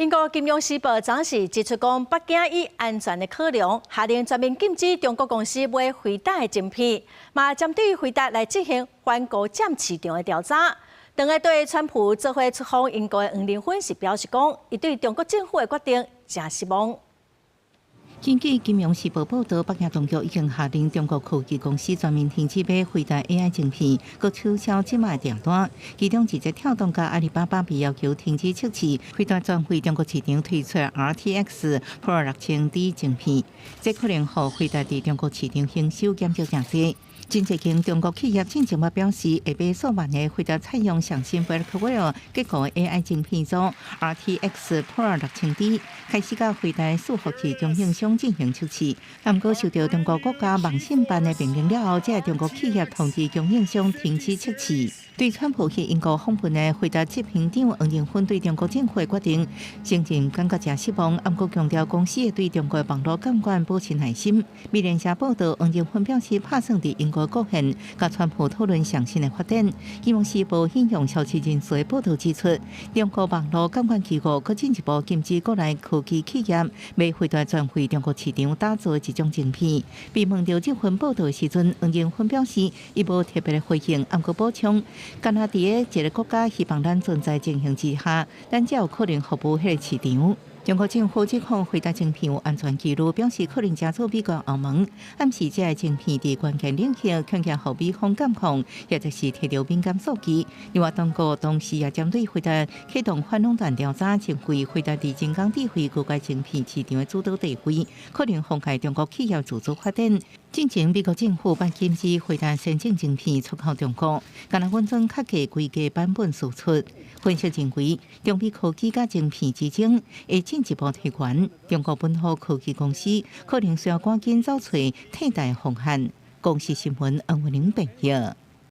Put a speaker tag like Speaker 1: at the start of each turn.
Speaker 1: 英國金融時報昨時指出講，北京以安全的考量，下令全面禁止中國公司買輝達的晶片，嘛針對輝達來進行環球佔市場的調查。當下對川普做伙出訪英國的黃仁勳是表示講，伊對中國政府的決定誠失望。
Speaker 2: 根據《金融時報》報導，北京當局已經下令中國科技公司全面停止買輝達 AI 晶片，閣取消這擺訂單。其中，字節跳動佮阿里巴巴被要求停止測試輝達專為中國市場推出 RTX Pro 6000D 晶片，這可能予輝達佇中國市場營收減少誠濟。真濟間中國企業進前嘛表示，會買數萬個輝達採用上新 Blackwell 結構 AI 晶片組 RTX Pro 6000D，開始佮輝達伺服器供應商進行測試。毋過受到中國國家網信辦的命令了後，這个中國企業通知供應商停止測試。對川普去英國訪問的輝達執行長黃仁勳對中國政府的決定承認感覺誠失望，毋過強調公司會對中國網路監管保持耐心。美聯社報導，黃仁勳表示拍算佇英國國宴佮川普討論上新的發展。金融時報引用消息人士的報導指出，中國網路監管機構閣進一步禁止國內科技企業買輝達專為中國市場打造的這種晶片。被問到這份報導的時陣，黃仁勳表示，伊無特別的回應，毋過補充，敢若佇個一個國家希望咱存在情形之下，咱才有可能服務彼個市場。中國政府指控輝達晶片有安全疑慮，表示可能成做美國後門，暗示這个晶片佇關鍵領域恐驚予美方監控，或者是提著敏感數據。另外，當局同時也針對輝達啟動反壟斷調查，認為輝達佇人工智慧高階晶片市場的主導地位，可能妨礙中國企業自主發展。進前美國政府捌禁止輝達先進晶片出口中國，敢若穩準較低規格版本輸出。分析認為，中美科技佮晶片之爭會進一步提懸，中國本土科技公司可能需要趕緊找揣替代方案。公視新聞黃文玲編譯。